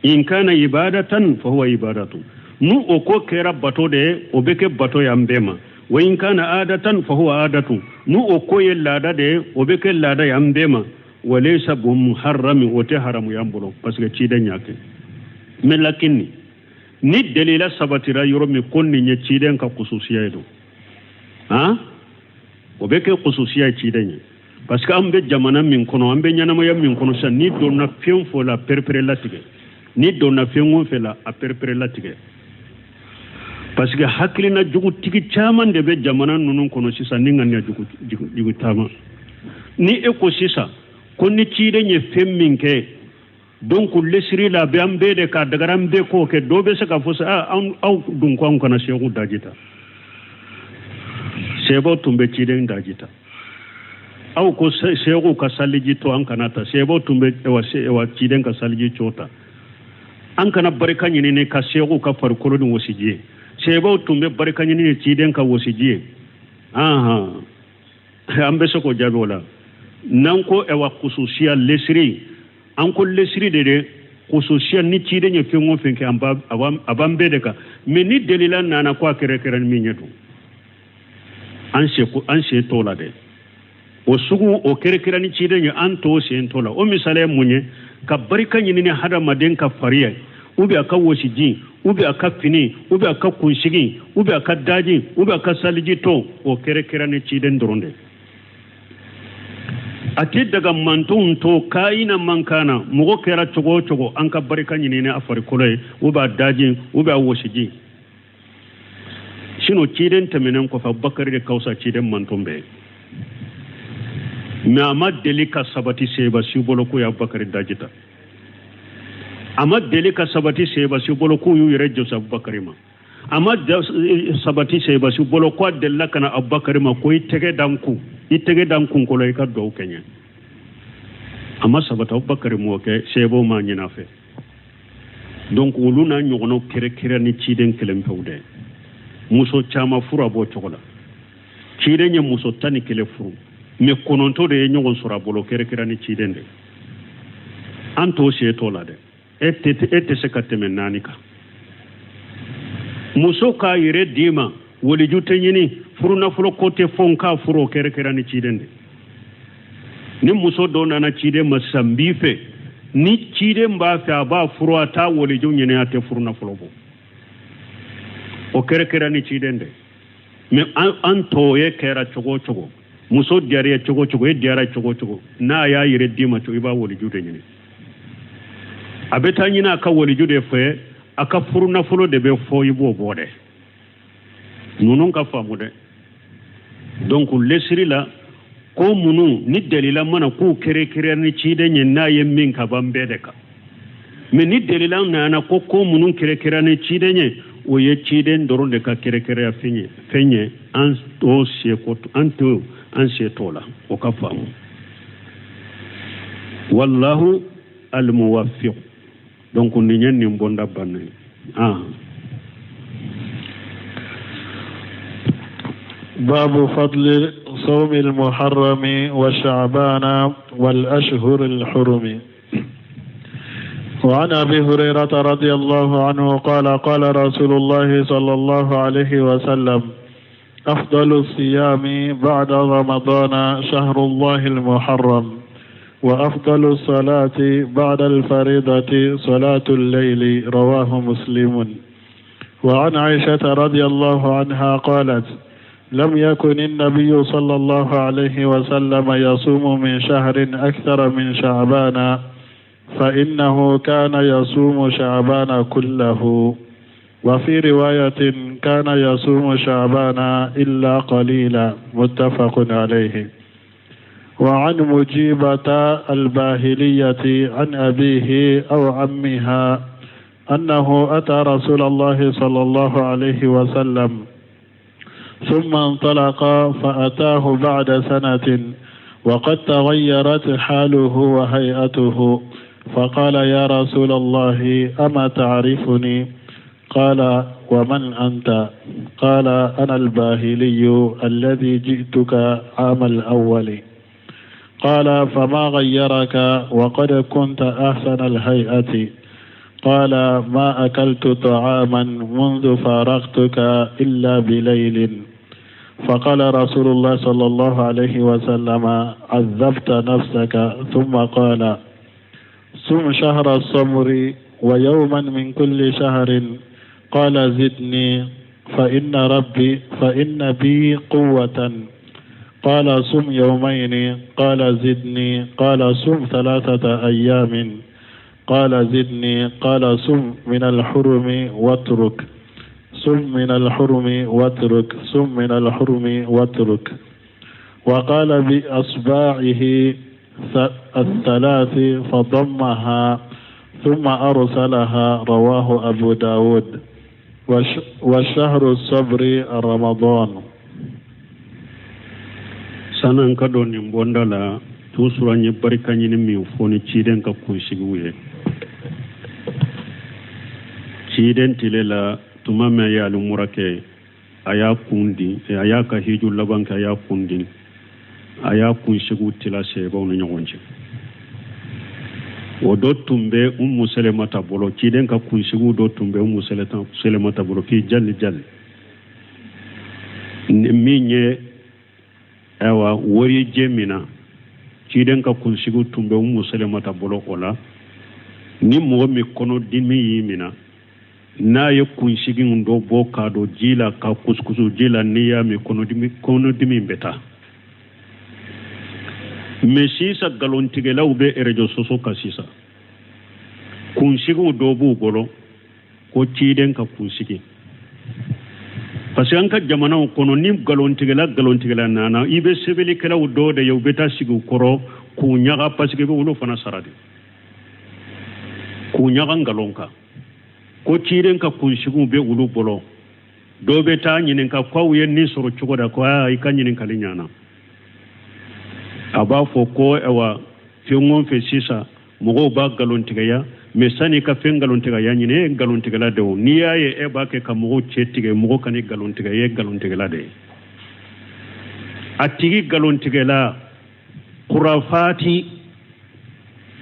In kana ibadatan fa huwa ibadatu, nu o ko kɛra bato de ye, o bɛ kɛ bato y'an bɛɛ ma. Wa in kana adatan fa huwa adatu, nu o ko ye laada de ye, o bɛ kɛ laada y'an bɛɛ ma. Wa laysa bi muharrami, o tɛ haramu y'an bolo parce que ciden y'a kɛ. Mais lakini ni dalila sabatira yɔrɔ min ko nin ye ciden ka khususiya ye don, han, o bɛ kɛ khususiya ye ciden ye. Parce que an bɛ jamana min kɔnɔ, an bɛ ɲɛnamaya min kɔnɔ sisan, n'i donna fɛn fɔ la, perepere latigɛ. N'i donna fɛn o fɛn la, a perepere latigɛ. Parce que hakilina jugutigi caman de bɛ jamana ninnu kɔnɔ sisan ni ŋaniya jugu taama. Ni e ko sisan ko ni ciden ye fɛn min kɛ, donc lesiri la a bɛ an bɛɛ de k'a dagara an bɛɛ k'o kɛ, dɔw bɛ se k'a fɔ sisan, aw dun ko anw kana seku daji ta. Sɛbɛw tun bɛ ciden daji ta. Aw ko seku ka saliji to an kana ta, sɛbɛw tun bɛ ciden ka saliji co ta. An kana barika ɲini ne ka seku ka farikolo ni wɔsiji ye, sɛbɛw tun bɛ barika ɲini ni ciden ka wɔsiji ye. Ahan, an bɛ se k'o jaabi o la. N'an ko ɛwa khususiya lesiri, an ko lesiri de de Khususiya ni ciden ye fɛn o fɛn kɛ a b'an bɛɛ de kan, mais ni delila nana ko a kɛrɛkɛrɛ ni min ye dun, an se t'o la dɛ. O sugu o kɛrɛkɛrɛ ni ciden ye, an t'o sen t'o la. O misali ye mun ye? Ka barika ɲini ni hadamaden ka fari ye, ou bien a ka wɔsiji, ou bien a ka fini, ou bien a ka kunsigi, ou bien a ka daji, ou bien a ka saliji to, o kɛrɛkɛrɛ ni ciden dɔrɔn de. A tɛ daga mantonw to kayina man kan na, mɔgɔ kɛra cogo o cogo, an ka barika ɲini ni a farikolo ye, ou bien a daji, ou bien a wɔsiji. Sinon ciden tɛmɛnen kɔfɛ, Abubakari de ka fisa ciden manton bɛɛ ye. Mais a ma deli ka sabati seba si bolo k'u ye Abubakari daji ta. A ma deli ka sabati seba si bolo k'u y'u yɛrɛ jɔsi Abubakari ma. A ma sabati seba si bolo ko a delila ka na Abubakari ma ko i tɛgɛ da n kun, i tɛgɛ da n kunkolo, i ka duwawu kɛ n ye. A ma sabati Abubakari m'o kɛ, sebaw m'a ɲini a fɛ. Donc olu n'a ɲɔgɔnnaw kɛrɛkɛrɛ ni ciden kelen pewu dɛ. Muso caman furu a b'o cogo la. Ciden ye muso 11 furu, mais 9 de ye ɲɔgɔn sɔrɔ a bolo, kɛrɛkɛrɛ ni ciden de. An t'o se t'o la dɛ. E tɛ se ka tɛmɛ 4 kan. Muso k'a yɛrɛ d'i ma, waliju tɛ ɲini, furunafolo ko tɛ fɔ n k'a furu, o kɛrɛkɛrɛ ni ciden de. Ni muso dɔ nana ciden ma sisan, n b'i fɛ, ni ciden b'a fɛ a b'a furu, a t'a waliju ɲini, a tɛ furunafolo bɔ, o kɛrɛkɛrɛ ni ciden de. Mais an tɔw ye kɛra cogo o cogo, muso diyara ye cogo o cogo, e diyara cogo o cogo, n'a y'a yɛrɛ d'i ma cogo, i b'a waliju de ɲini. A bɛ taa ɲini a ka waliju de fɛ, a ka furunafolo de bɛ fɔ, i b'o bɔ dɛ. Ninnu ka faamu dɛ. Donc lesiri la ko minnu ni delila mana k'u kɛrɛkɛrɛ ni ciden ye, n'a ye min ka ban bɛɛ de kan. Mais ni delila nana ko ko minnu kɛrɛkɛrɛ ni ciden ye, o ye ciden dɔrɔn de ka kɛrɛkɛrɛya fɛn ye, an t'o se ko an t'o an se t'o la, o ka faamu. Wallahu almuwaffiq. Donc nin ye nin bonda banna ye. باب فضل صوم المحرم وشعبان والأشهر الحرم. وعن أبي هريرة رضي الله عنه قال قال رسول الله صلى الله عليه وسلم: أفضل الصيام بعد رمضان شهر الله المحرم، وأفضل الصلاة بعد الفريضة صلاة الليل. رواه مسلم. وعن عائشة رضي الله عنها قالت: لم يكن النبي صلى الله عليه وسلم يصوم من شهر أكثر من شعبان، فإنه كان يصوم شعبان كله. وفي رواية: كان يصوم شعبان إلا قليلا. متفق عليه. وعن مجيبة الباهلية عن أبيه أو عمها أنه أتى رسول الله صلى الله عليه وسلم ثم انطلق فأتاه بعد سنة وقد تغيرت حاله وهيئته، فقال: يا رسول الله، أما تعرفني؟ قال: ومن أنت؟ قال: أنا الباهلي الذي جئتك عام الأول. قال: فما غيرك وقد كنت أحسن الهيئة؟ قال: ما أكلت طعاما منذ فارقتك إلا بليل. فقال رسول الله صلى الله عليه وسلم: عذبت نفسك. ثم قال: صم شهر الصبر ويوما من كل شهر. قال: زدني، فإن بي قوة. قال: صم يومين. قال: زدني. قال: صم 3 أيام. قال: زدني. قال: صم من الحرم واترك، صم من الحرم واترك، صم من الحرم واترك. وقال بأصبعه الثلاث فضمها ثم أرسلها. رواه أبو داود. والشهر الصبر رمضان. Sanan ka don nin bonda la, toujours an ye barika ɲini min fɔ ni ciden ka kunsigiw ye. Ciden tile la, tuma min a ye alimura kɛ, a y'a kun di, a y'a ka hiju laban kɛ, a y'a kun di, a y'a kunsigiw tila sebaw ni ɲɔgɔn cɛ. O dɔ tun bɛ Umu Selemata bolo, ciden ka kunsigiw dɔ tun bɛ Umu Selemata bolo fi jali jali min ye ayiwa warijɛ min na, ciden ka kunsigiw tun bɛ Umu Selemata bolo. O la, ni mɔgɔ min kɔnɔdimi y'i minɛ, n'a ye kunsigi dɔ bɔ k'a don ji la, ka kusukusu ji la, n'i y'a min, kɔnɔdimi bɛ taa. Mais sisan nkalontigɛlaw bɛ réseaux sociaux kan sisan, kunsigiw dɔ b'u bolo ko ciden ka kunsigi, parce que an ka jamanaw kɔnɔ, ni nkalontigɛla nana, i bɛ sɛbɛnnikɛlaw dɔw de ye, u bɛ taa sigi u kɔrɔ k'u ɲaga, parce que i bɛ olu fana sara de k'u ɲaga nkalon kan ko ciden ka kunsigiw bɛ olu bolo. Dɔw bɛ taa ɲininka k'aw ye nin sɔrɔ cogo da, ko aa, i ka ɲininkali ɲana. A b'a fɔ ko ayiwa, fɛn o fɛn sisan mɔgɔw b'a nkalontigɛya, mais sani i ka fɛn nkalontigɛya ɲini, e ye nkalontigɛla de. O n'i y'a ye e b'a kɛ ka mɔgɔw cɛ tigɛ, mɔgɔ kana nkalon tigɛ, e ye nkalontigɛla de ye. A tigi nkalontigɛla, kurafati,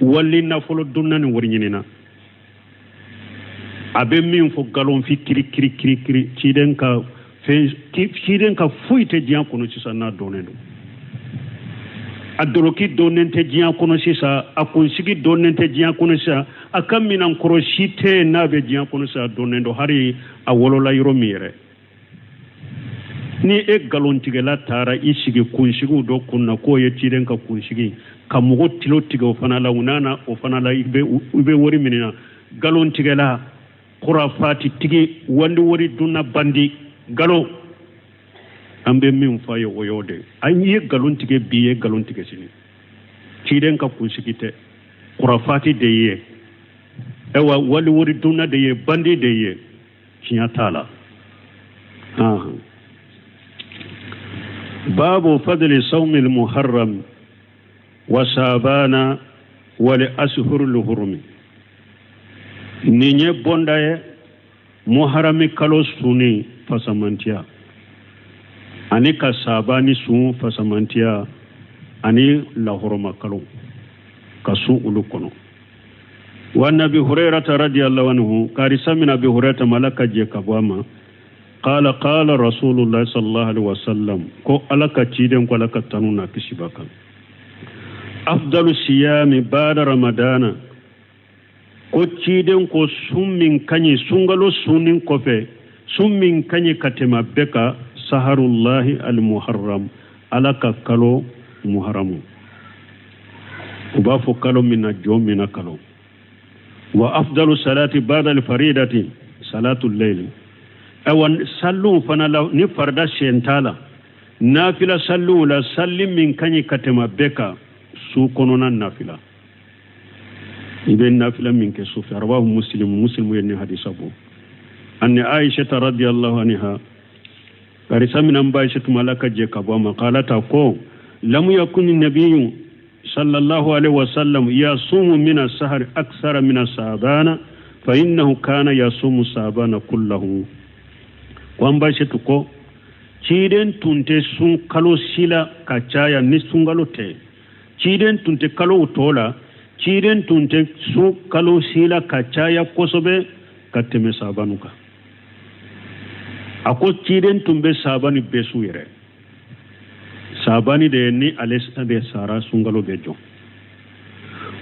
wali nafolo dunna ni wari ɲinina, a bɛ min fɔ nkalonfi kiri kiri kiri kiri. Ciden ka fɛn, ciden ka foyi tɛ diɲɛ kɔnɔ sisan n'a dɔnnen don. A doloki dɔnnen tɛ diɲɛ kɔnɔ sisan, a kunsigi dɔnnen tɛ diɲɛ kɔnɔ sisan, a ka minankɔrɔ si tɛ yen n'a bɛ diɲɛ kɔnɔ sisan dɔnnen don, hali a wolola yɔrɔ min yɛrɛ. Ni e nkalontigɛla taara i sigi kunsigiw dɔ kun na k'o ye ciden ka kunsigi, ka mɔgɔ tilo tigɛ o fana la, u nana o fana la, i bɛ wari minɛ na. Nkalontigɛla, kurafatitigi, wali wari dunna, bandi, nkalon. An bɛ min fɔ a ye, o y'o de ye. An ye nkalon tigɛ bi, ye nkalon tigɛ sini, ciden ka kunsigi tɛ, kurafati de ye, ayiwa, wali wari dunna de ye, bandi de ye, tiɲɛ t'a la. Babu fadli sawmi al-muharram wa sabana wal ashhur al-hurumi. Nin ye bonda ye, muharami kalo sunni fasamantiya ani ka sabani sun fasamantiya ani lahɔrɔma kalo ka sun olu kɔnɔ. Wa nabi Hurairata radiyallahu anhu, karisa min Abi Hurairata ma, Ala ka jɛ ka bɔ a ma, qala qala Rasulullah sallallahu alaihi wasallam, ko Ala ka ciden ko, Ala ka tanu na kisi b'a kan, afdalu siyami bada ramadana, ko ciden ko sun min ka ɲi sunkalo sunnin kɔfɛ, sun min ka ɲi ka tɛmɛ bɛɛ kan, saharullahi almuharram, Ala ka kalo muharamu, u b'a fɔ kalo min na jɔn min na kalo. Wa afdalu salati bada alfaridati salatu layli. Ayiwa, salliw fana la, ni farida sen t'a la, nafila salliw la, salli min ka ɲi ka tɛmɛ bɛɛ kan, su kɔnɔna nafila, i bɛ nafila min kɛ su fɛ. Rawahu Muslim, Muslimu ye ni hadisa bɔ. Ani Aishata radiyallahu anha, karisa min ba Aisha tuma, Ala ka jɛ ka bɔ a ma, qalata ko lam yakun nabiyyu sallallahu alaihi wasallam yasumu min as-sahar akthara min as-sabana fa innahu kana yasumu sabana kullahu. Ko an ba Aisha ko ciden tun tɛ sun kalo si la ka caya ni sunkalo tɛ. Ciden tun tɛ kalow tɔ la, ciden tun tɛ sun kalo si la ka caya kosɛbɛ ka tɛmɛ sabanu kan. A ko ciden tun bɛ sabani bɛɛ su yɛrɛ, sabani de ni ale de sara, sunkalo bɛ jɔ.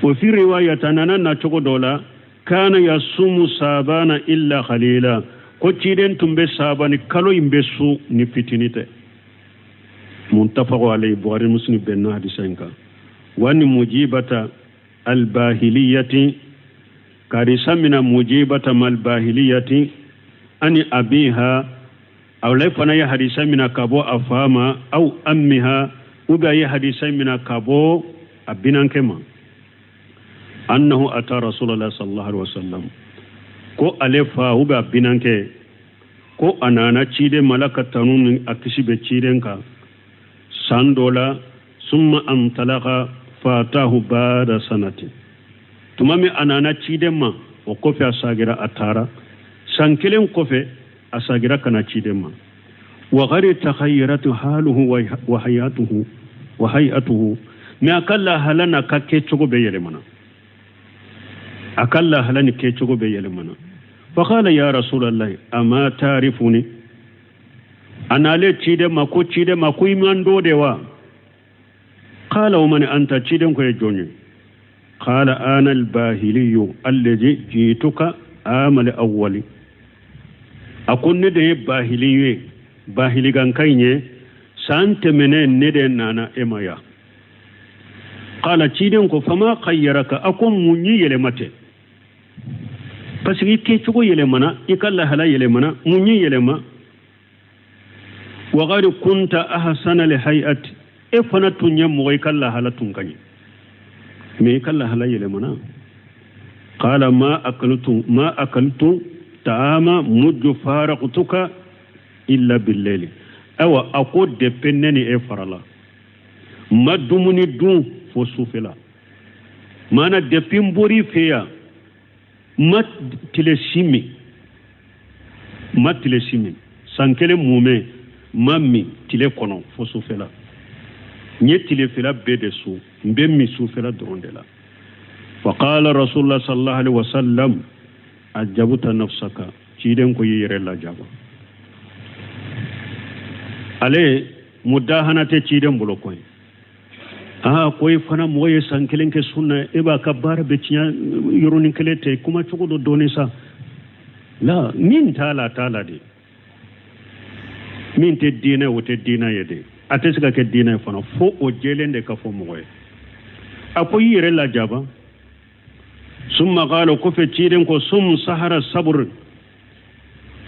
Wa fi riwayata, nana na cogo dɔ la, kana yasumu sabana illa khalila, ko ciden tun bɛ sabani kalo in bɛ su ni fitini tɛ. Muttafaqu alayhi, Bukhari Muslim bɛnna hadisa in kan. Wa ni Mujibata albahiliyati, karisa mina Mujibata malbahiliyati ani abiha, awlay fana ye hadisa mina ka bɔ a fa ma, aw ammiha, ou bien a ye hadisa mina ka bɔ a binankɛ ma, annahu ata Rasulallah sallallahu alaihi wasallam, ko ale fa ou bien a binankɛ ko a nana ciden ma, Ala ka tanu ni a kisi bɛ ciden kan, san dɔ la. Summa antalaka fatahu bada sanati, tuma min a nana ciden ma, o kɔfɛ a sagira, a taara san kelen kɔfɛ, a sagira ka na ciden ma. Wa gari takhayyaratu haluhu wa hayatuhu wa hayatuhu, mais a ka lahala n'a ka kɛcogo bɛɛ yɛlɛmana. A ka lahala ni kɛcogo bɛɛ yɛlɛmana. Faqala ya rasulallahi ama taarifuni, a nalen ciden ma ko ciden ma ko i ma n dɔn de wa? Qala wa man anta, ciden ko ye jɔn ye? Qala ana albahiliyu alladhi jituka amal awwali, a ko ne de ye bahili ye, bahiliganka in ye, san tɛmɛnen ne de nana e ma yan. Qala, ciden ko fama khayyaraka, a ko mun y'i yɛlɛma ten? Parce que i kɛcogo yɛlɛmana, i ka lahala yɛlɛmana, mun y'i yɛlɛma? Wa qad kunta ahsana li hay'ati, e fana tun ye mɔgɔ i ka lahala tun ka ɲi, mais i ka lahala yɛlɛmana. Qala ma akaltu ma akaltu ta'ama mujju faraqtuka illa billayli, awa a ko depuis ne ni e farala n ma dumuni dun fo sufɛla, maana depuis n bɔr'i fɛ yan n ma tile si min, n ma tile si min, san kelen mumɛ n ma min tile kɔnɔ fo sufɛla, n ye tilefɛla bɛɛ de sun, n bɛ min sufɛla dɔrɔn de la. Fa qala rasulullah sallallahu alaihi wasallam ajabuta nafsaka, ciden ko i yɛrɛ lajaba. Ale mudahana tɛ ciden bolo koyi. Aa ko i fana mɔgɔ ye san kelen kɛ sun na, e b'a ka baara bɛɛ tiɲɛ yɔrɔnin kelen tɛ, kuma cogo dɔ dɔɔnin sa la, min t'a la a t'a la de, min tɛ diinɛ o tɛ diinɛ ye de, a tɛ se ka kɛ diinɛ ye fana fo o jɛlen de ka fɔ mɔgɔ ye. A ko i yɛrɛ lajaba. Summa qala, kɔfɛ ciden ko sum sahara sabr,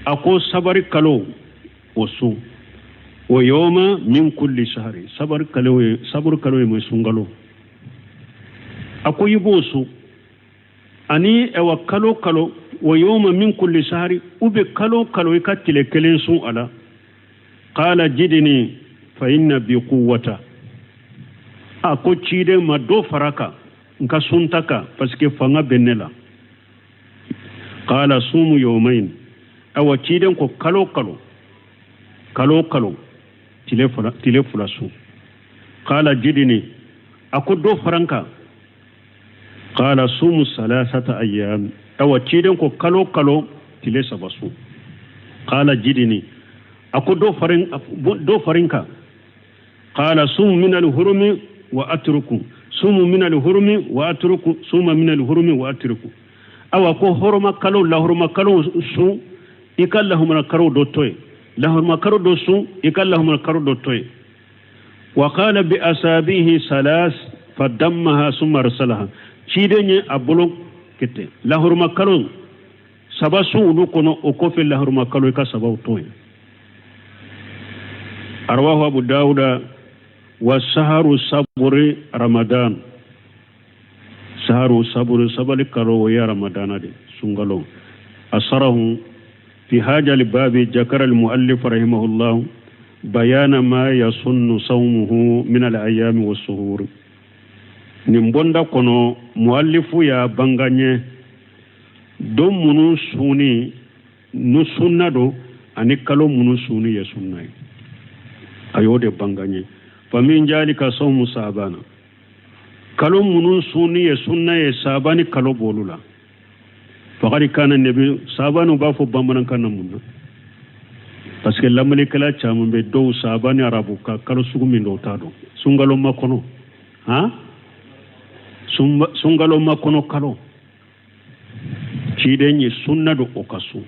a ko sabari kalo o sun, wa yawma min kulli shahri, sabari kalo ye, sabari kalo ye mun sunkalo, a ko i b'o sun ani awa kalo kalo, wa yawma min kulli shahri, u bɛ kalo kalo i ka tile kelen sun a la. Qala jidni fa inna bi quwwata, a ko ciden ma dɔ fara kan n ka sunta kan parce que fanga bɛ ne la. Qala sumu yawmayn, awa ciden ko kalo kalo kalo kalo tile fila, tile fila sun. Qala jidni, a ko dɔ fara n kan. Qala sumu salasata ayyam, awa ciden ko kalo kalo tile saba sun. Qala jidni, a ko dɔ fara n kan. Qala sumu min alhurumi wa atruku, sumu min alhurumi wa atruku, suma min alhurumi wa atruku, awa ko horoma kalo lahoroma kalo sun, i ka lahoroma kalo dɔ to yen, lahoroma kalo dɔ sun, i ka lahoroma kalo dɔ to yen. Wa qala bi asabihi salas fadammaha summa arsalaha, ciden ye a bolo kɛ ten lahoroma kalo saba sun olu kɔnɔ, o kɔfɛ lahoroma kalo i ka sabaw to yen. Arwahu Abu Dawuda. Wa saharu saburi Ramadan, saharu saburi sabali kalo o ye Ramadana de sunkalo. Asarahu fi haja albabi jakara almuallif rahimahullah bayana ma yasunnu sawmuhu min alayami wasuhur. Nin bonda kɔnɔ muallifu y'a banganye don minnu sunni nu sunna don ani kalo minnu sunni ye sunna ye, a y'o de banganye. Fa min jalika sawmu sabana, kalo minnu sunni ye sunna ye sabani kalo b'olu la. Faqad kana nabi sabani b'a fɔ bamanankan na mun na, parce que lamɛnnikɛla caman bɛ dɔw sabani arabu ka kalo sugu min dɔw t'a dɔn. Sunkalo makɔnɔ, han, sunkalo makɔnɔ kalo ciden ye sunna don o ka sun.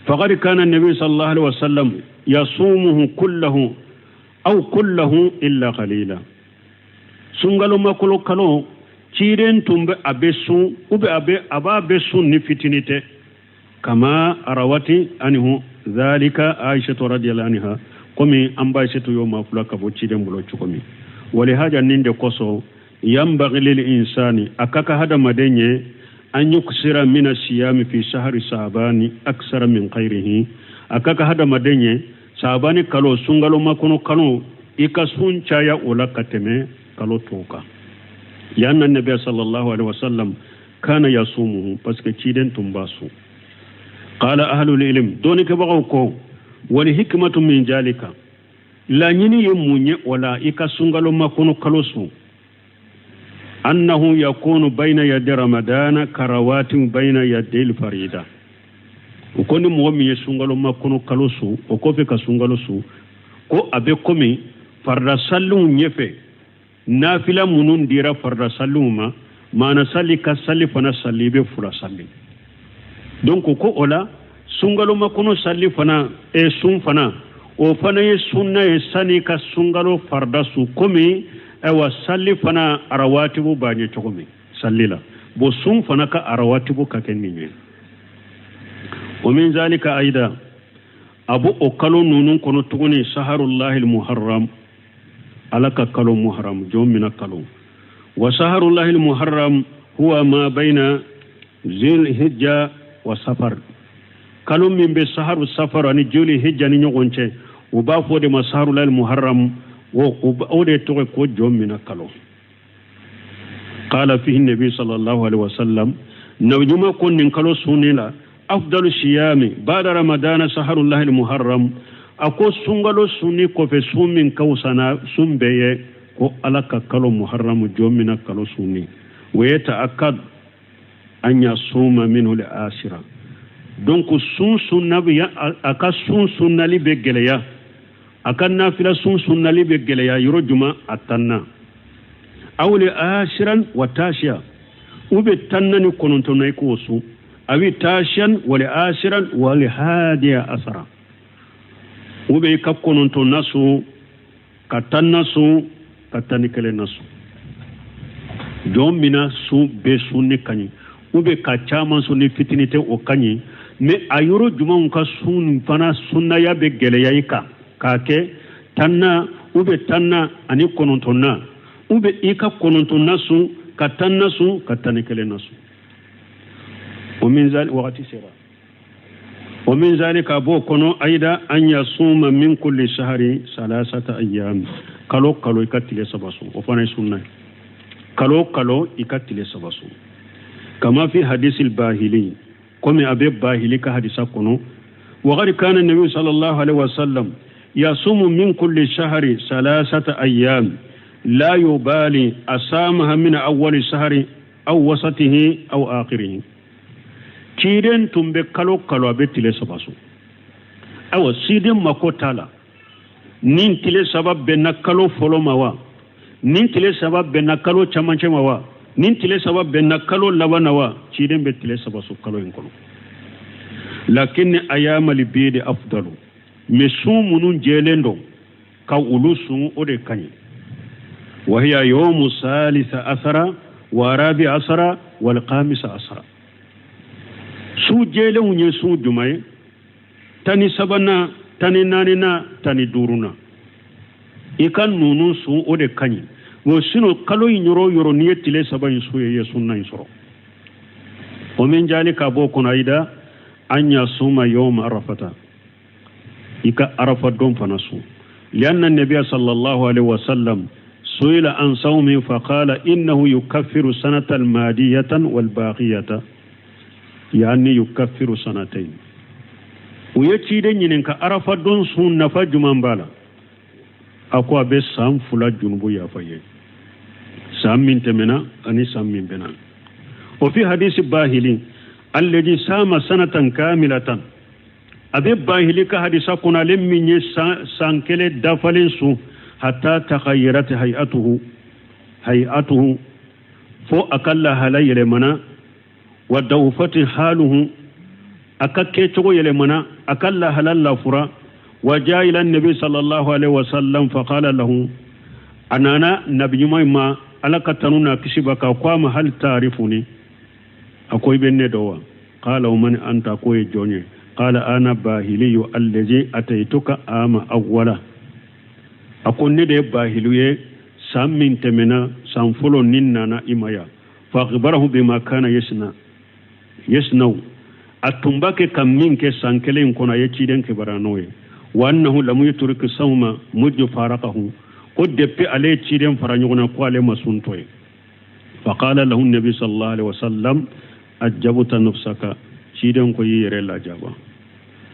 Faqad kana nabi sallallahu alaihi wasallam yasumuhu kullahu aw kullahu illa qalila. Sunkalo makɔnɔ kalo ciden tun bɛ a bɛ sun ou bien a b'a bɛ sun ni fitini tɛ. Kama arawati anhu zalika Aishatu radiyallahu anha, komi an ba Aishatu y'o ma fila ka bɔ ciden bolo cogo min. Wali haja nin de kosɔn yanbaghi lil insani, a ka kan hadamaden ye an yuksira mina siyami fi shahri sabani aksara min khairihi, a ka kan hadamaden ye sabani kalo sunkalo makɔnɔ kalo i ka sun caya o la ka tɛmɛ kalo tɔw kan. Lianna nabiya sallallahu alaihi wasallam kana yasumuhu, parce que ciden tun b'a sun. Qala ahlul ilm, dɔnnikɛbagaw ko wal hikmatu min jalika, laɲini ye mun ye o la i ka sunkalo makɔnɔ kalo sun? Annahu yakunu bayna yadi ramadana karawatin bayna yadi farida. O ko ni mɔgɔ min ye sunkalo makɔnɔ kalo su, o kɔfɛ ka sunkalo su, ko a bɛ komi farida salliw ɲɛfɛ nafila minnu dira farida salliw ma, maana sali ka sali fana sali i bɛ fila sali. Donc ko o la sunkalo makɔnɔ sali fana e sun fana, o fana ye sunna ye sani ka sunkalo farida su, komi ayiwa sali fana arawatibu b'a ɲɛ cogo min sali la, bon sun fana ka arawatibu ka kɛ nin ye. Wa min zalika aida, a b'o o kalo ninnu kɔnɔ tuguni saharullahi muharram, ala ka kalo muharram, jɔn mina kalo. Wa saharullahi muharram huwa ma bayna zil hijja wa safar, kalo min bɛ saharu safar ani joli hijja ni ɲɔgɔn cɛ, u b'a fɔ o de ma saharullahi muharram, o de tɔgɔ ko jɔn mina kalo. Qala fihi nabi sallallahu alaihi wasallam, nabi ɲuman ko nin kalo sunni la, afdalu siyami bada ramadana saharullahi muharram, a ko sunkalo sunni kɔfɛ sun min ka wusa na sun bɛɛ ye, ko ala ka kalo muharram jɔn mina kalo sunni. Wa yata'akkad an yasuma minhu al-ashira. Donc sun sunna bɛ a ka sun sunnali bɛ gɛlɛya, a ka nafila sun sunnali bɛ gɛlɛya yɔrɔ juma a tanna, aw li ashiran wa tashiya, u bɛ tanna ni kɔnɔntɔn na i k'o sun, a bɛ tashiyan wali ashiran wali hadiya asara, u bɛ i ka kɔnɔntɔn na sun, ka tanna sun, ka 11 na sun. Jɔn mina sun bɛɛ sun ni ka ɲi, u bɛ ka caman sun ni fitinin tɛ o ka ɲi, mais a yɔrɔ jumɛnw ka sun fana sunnaya bɛ gɛlɛya i kan k'a kɛ tanna, u bɛ tanna ani kɔnɔntɔnna, u bɛ i ka kɔnɔntɔnna sun, ka tanna sun, ka 11 na sun. O min zali wagati sera. O min zali ka b'o kɔnɔ ayida an yasuma min kulli shahri salasata ayyam, kalo kalo i ka tile 3 sun, o fana ye sunna ye, kalo kalo i ka tile 3 sun. Kama fi hadisil bahili, komi a bɛ bahili ka hadisa kɔnɔ, waqad kana nabi sallallahu alaihi wasallam yasumu min kulli shahri salasata ayyam la yubali asamaha min awwali shahri aw wasatihi aw akhirihi. Ciden tun bɛ kalo kalo a bɛ tile 3 sun. Ayiwa ciden mako t'a la nin tile 3 bɛnna kalo fɔlɔ ma wa, nin tile 3 bɛnna kalo camancɛ ma wa, nin tile 3 bɛnna kalo laban na wa, ciden bɛ tile 3 sun kalo in kɔnɔ. Lakin ayamal bidi afdalu, mais sun minnu jɛlen don ka olu sun o de ka ɲi. Wa hiya yawmu salisa asara wa rabi asara wal khamisa asara. Su jɛlenw ye sun jumɛn ye? 13nan, 14nan, 15nan. I ka ninnu sun o de ka ɲi. O sinon kalo in yɔrɔ o yɔrɔ n'i ye tile 3 in sun ye, i ye sunna in sɔrɔ. O min jali ka bɔ o kɔnɔ ayida an yasuma yawma arafata, i ka arafa don fana sun. Lianna nabiya sallallahu alaihi wasallam suila an sawmi faqala innahu yukaffiru sanata almadiyatan walbaqiyata, yani yukaffiru sanatayn. U ye ciden ɲininka arafa don sun nafa jumɛn b'a la, a ko a bɛ san 2 junubu yafa ye, san min tɛmɛna ani san min bɛna. O fi hadisi bahili alladhi sama sanatan kamilatan, a bɛ bahili ka hadisa kɔnɔ ale min ye san 1 dafalen sun, hatta taghayyarat hay'atuhu fo a ka lahala yɛlɛmana, wa dawfati haluhu a ka kɛcogo yɛlɛmana, a ka lahala lafura. Wa jaa ila nabi sallallahu alaihi wasallam faqala lahu, a nana nabi ɲuman ma ala ka tanu n'a kisi ba kan, ko a ma hal taarifuni, a ko i bɛ ne dɔn wa? Qala man anta, ko ye jɔn ye? Qala ana bahiliyu allazi ataytuka ama awwala, a ko ne de ye bahilu ye san min tɛmɛna, san fɔlɔ ni nana i ma yan. Fa akhbarahu bima kana yasnau, a tun b'a kɛ ka min kɛ san 1 in kɔnɔ, a ye ciden kibaruya n'o ye. Wa annahu lam yutrik sawma mujju faraqahu, ko depuis ale ye ciden fara ɲɔgɔn na ko ale ma sun to ye. Fa qala lahu nabi sallallahu alaihi wasallam ajabta nafsaka, ciden ko y'i yɛrɛ lajaba.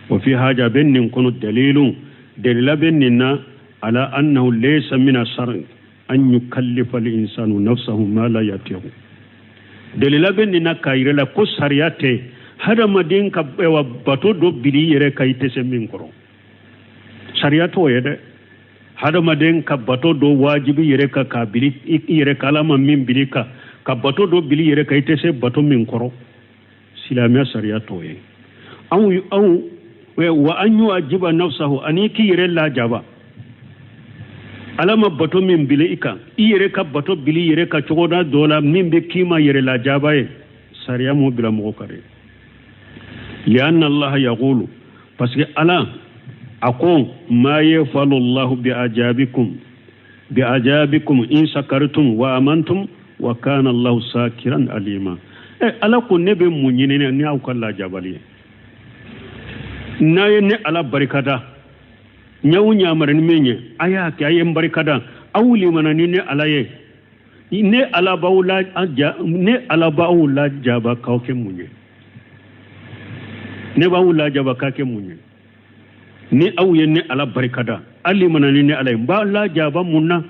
Wa fi haja bɛ nin kɔnɔ dalilu, dalila bɛ nin na ala annahu laysa min asar An yukallifa al-insanu nafsahu ma la yatiqu. Delila bɛ nin na k'a yira la ko sariya tɛ hadamaden ka ɛwa bato dɔ bili i yɛrɛ kan i tɛ se min kɔrɔ. Sariya t'o ye dɛ. Hadamaden ka bato dɔ wajibi yɛrɛ kan k'a bili i yɛrɛ kan, Ala ma min bili kan, ka bato dɔ bili yɛrɛ kan i tɛ se bato min kɔrɔ, silamɛya sariya t'o ye. Anw anw wa an yu'ajiba nafsahu, ani k'i yɛrɛ lajaba. Ala ma bato min bili i kan, i yɛrɛ ka bato bili i yɛrɛ kan cogoda dɔ la min bɛ k'i ma yɛrɛ lajaba ye, sariya m'o bila mɔgɔ kan dɛ. Lianna allaha yaqulu, parce que Ala a ko ma yafalu allahu bi ajabikum bi ajabikum in sakartum wa amantum wa kana allahu sakiran alima. E Ala ko ne bɛ mun ɲini ni aw ka lajabali ye? N'a ye ne Ala barikada, n y'aw yamari ni min ye, a y'a kɛ, a ye n barikada, aw limana ni ne Ala ye, ne Ala b'aw la ja, ne Ala b'aw lajaba k'aw kɛ mun ye? Ne b'aw lajaba k'a kɛ mun ye? Ni aw ye ne Ala barikada, aw limana ni ne Ala ye, n b'aw lajaba mun na?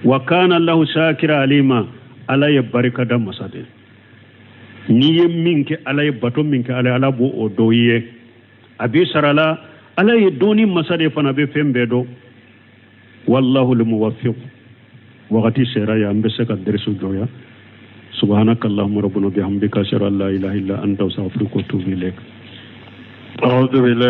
Wa kana Allahu shakira alima. Ala ye barikada masa de. N'i ye min kɛ Ala ye, bato min kɛ Ala ye, Ala b'o o dɔn i ye, a b'i sara la. Ala ye dɔnni masa de fana, bɛ fɛn bɛɛ dɔn. Wallahu lmuwaffiq. Wagati sera yan, an bɛ se ka derisu jɔ yan. Subhanaka allahumma rabbana bihamdika, ashhadu an la ilaha illa anta, astaghfiruka wa atubu ilaik. أعوذ بالله